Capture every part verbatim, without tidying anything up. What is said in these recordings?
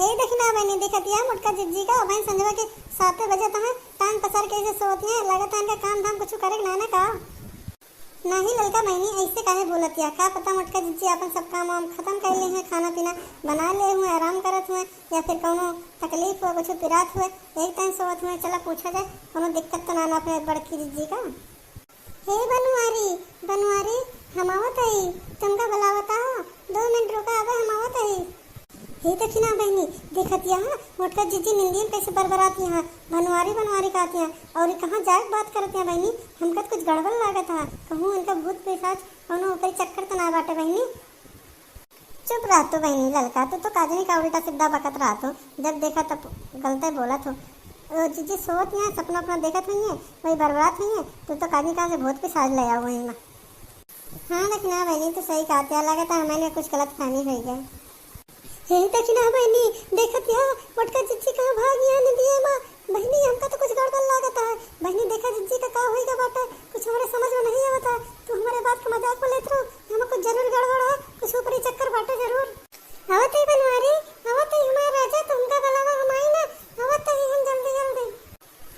ए देखी ना बहिनी, देखत या मोटका जिज्जी का, अबहिन संझवा के साते बजत हैं, टांग पसार के ऐसे सोवत हैं, लगत है इनका काम धाम कुछ करे के ना ना का। नाही ललका बहिनी, ऐसे काहे बोलत या? का पता मोटका जिज्जी आपन सब काम वाम खतम कर ले हैं, खाना पीना बना ले हुए, आराम करत हुए, या फिर कौनो तकलीफ हुए, कुछ पिरात हुए, एक टाइम सोवत हुए। चला पूछा जाए, कौनो दिक्कत तो ना ना अपने बड़की जिज्जी का। हे बनवारी, बनवारी, हम आवत हई, तुमका बुलावत हा, दो मिनट रुका, अबे हम आवत हई। हे दखिना बहिनी, देखत या मोटका जिज्जी निंदियन कैसे बरबरात या, बनवारी बनवारी कहत या, और ई कहाँ जाए के बात करत या बहिनी, हमका तो कुछ गड़बड़ लागत हा, कहूँ इनका भूत पिशाच कौनो ऊपरी चक्कर तो ना बाटे बहिनी। चुप रह तू बहिनी ललका, तू तो काजनी का उल्टा सीधा बकत रह तू, जब देखा तब गलते बोलत हो। ओ जिज्जी सोवत या, सपना अपना देखत हुई है, वही बरबरात हुई है, तू तो काजनी कहाँ से भूत पिशाच ले आओ वही में। हाँ दखिना बहिनी, तू सही कहत या, लागत है हमारे कुछ गलत फहमी हुई है। हे दखिना बहिनी, देखत या मोटका जिज्जी कहाँ भाग या निंदिये मा। बहिनी, हमका तो कुछ गड़बड़ लागत है। बहिनी, देखा जिज्जी का का होई गा बाटे, कुछ हमरे समझ में नहीं आवत है। तू हमरे बात के मजाक में लेत रहो, हमें कुछ जरूर गड़बड़ है, कुछ ऊपरी चक्कर बाटे जरूर। आवत ही बनवारी, आवत ही हमार राजा, तुमका बुलावा हम आई ना, आवत ही हम जल्दी जल्दी।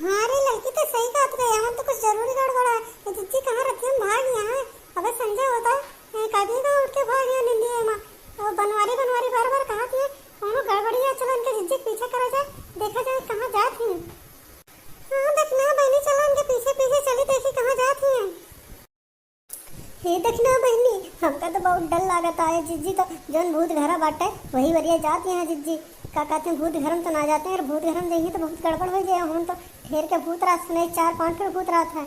हाँ रे ललकी, तो सही कहत रहे, हमन तो कुछ जरूरी गड़बड़ है। ये जिज्जी कहाँ रहती, हम भाग यहाँ है। अबे संझा होता है, काजनी का उठ के भाग यहाँ निंदिये मा। और बनवारी बनवारी बार बार कहत है, कौनो गड़बड़ी है, चलो इनके जिज्जी के पीछे करा जाए, देखा जाए कहाँ जात ही। हाँ दखिना बहिनी, चलो इनके पीछे पीछे चली, देखी कहाँ जात ही। हे दखिना बहिनी, हमका तो बहुत डर लागत है। जिज्जी तो जौन भूत घरा बाटे, वही वरिया जात यहाँ जिज्जी। का कहते हैं, भूत घर में तो ना जाते हैं, और भूत घर में जाइए तो बहुत गड़बड़ हो जाए। हम तो ढेर के भूत रात सुने, चार पांच ठो भूत रात है।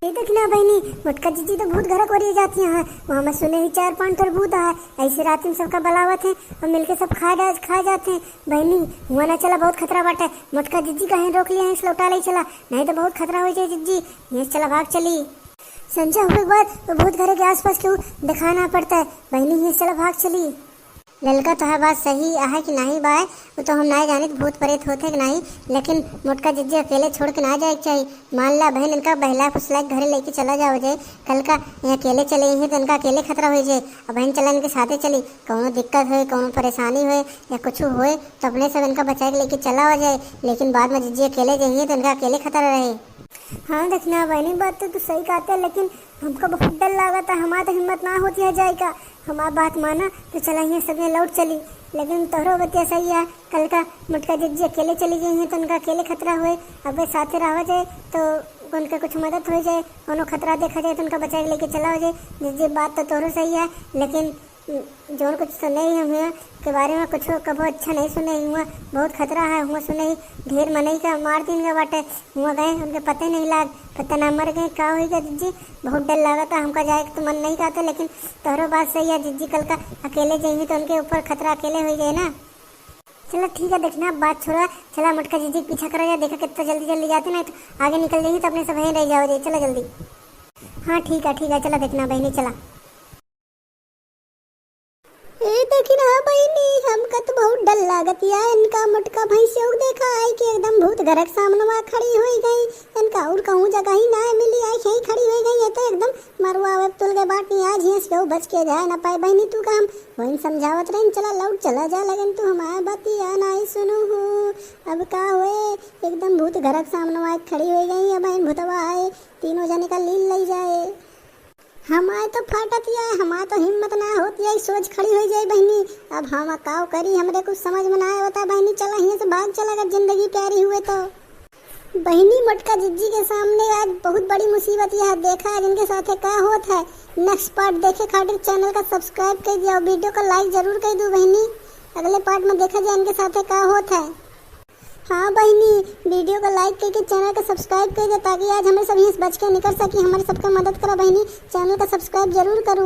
हे दखिना बहिनी, मोटका जिज्जी तो भूत घर के वरिया जाती हैं, वहाँ मैं सुने ही चार पांच ठो भूत है। ऐसे रात में सबका बुलावत हैं और मिलके सब खा जा, खा जाते हैं। बहिनी, हुआ ना चला, बहुत खतरा बाटे। मोटका जिज्जी कहीं रोक लिया है, इस लौटा ले चला, नहीं तो बहुत खतरा हो जाए जिज्जी। ये चला, भाग चली। संझा होवे के बाद वो भूत घरे के आसपास केहू दिखा ना पड़ता है। बहिनी, ये चला, भाग चली। ललका, तोहार बात सही आहे कि नाही बाय, वो तो हम नाही जानित भूत प्रेत होते कि नाही, लेकिन मोटका जिज्जी अकेले छोड़ के ना जाए के चाही। मान ला बहन इनका बहला फुसला के घरे लेके चला जाओ जाए, कल का ये अकेले चले ही तो इनका अकेले खतरा हो जाए। अब बहन चला इनके साथे चली, कौनो दिक्कत होए, कौनो परेशानी होए या कुछ होए तो अपने सब इनका बचा के लेके चला हो जाए, लेकिन बाद में जिज्जी अकेले जाइए तो इनका अकेले खतरा रहे। हाँ दखिना बहिनी, बात तो तू सही कहते, लेकिन हमका बहुत डर लागत है, हमार तो हिम्मत ना होती है जाए का। हमार बात माना तो चला यहाँ सब लौट चली, लेकिन तोहरो बतिया सही है। कल का मोटका जिज्जी अकेले चली गई हैं तो उनका अकेले खतरा हुए। अबे साथे रहा जाए तो उनका कुछ मदद हो जाए, कोनो खतरा देखा जाए तो उनका बचा के लेके चला हो जाए। जिज्जी, बात तो तोहरो सही है, लेकिन जौन कुछ सुने ही हम हुआ के बारे में कुछ कबो अच्छा नहीं सुने ही हुआ, बहुत खतरा है हुआ। सुने ही ढेर मनई का मार दिन का बाटे, हुआ गए उनके पते नहीं लाग, पता ना मर गए का होई गा जिज्जी। बहुत डर लागत है हमका, जाए के तो मन नहीं कहते, लेकिन तोहरो बात सही है जिज्जी, कल का अकेले जाइए तो उनके ऊपर खतरा अकेले हो जाए ना। चला ठीक है, देखना बात छोड़ा, चला मोटका जिज्जी के पीछा करा जाए, देखा कितना जल्दी जल्दी जाते ना तो आगे निकल जाइए तो अपने सब यहीं रह जाओ जाए। चला जल्दी। हाँ ठीक है, ठीक है, चला दखिना बहिनी, चला। ए दखिना बहिनी, हमका तो बहुत डर लागत या। इनका मोटका भैंसियों को देखा आई कि एकदम भूत घर के सामने वहाँ खड़ी हुई गई। इनका और कहूँ जगह ही ना मिली, आई यहीं खड़ी हुई गई। ये तो एकदम मरवा वे तुल के बाटी। आज हियाँ से बच के जाए ना पाए। बहिनी तू का हम वही समझावत रही, चला लौट चला जा, लेकिन तू हमारा बतिया नहीं सुनू हो। अब का हुए, एकदम भूत घर के सामने वहाँ खड़ी हुई गई। अब बहन भूतवा आए, तीनों जने का लील लई जाए। हमार तो फाटत या, हमार तो हिम्मत ना होत या, सोच खड़ी हो जाए बहिनी। अब हम काव करी, हमरे कुछ समझ में ना आवता बहिनी। चला हियाँ से भाग चला, अगर जिंदगी प्यारी हुए तो। बहिनी मोटका जिज्जी के सामने आज बहुत बड़ी मुसीबत या है। देखा आज इनके साथे का होत है। नेक्स्ट पार्ट देखे खातिर चैनल का सब्सक्राइब कर दिया और वीडियो का लाइक जरूर कर दू बहिनी। अगले पार्ट में देखा जाए इनके साथे का होत है। हाँ बहिनी, वीडियो को लाइक करके चैनल को सब्सक्राइब कर दे, ताकि आज हमरे सब यहीं से बच के निकल सकी। हमरे सबके मदद करा बहिनी, चैनल को सब्सक्राइब जरूर करू।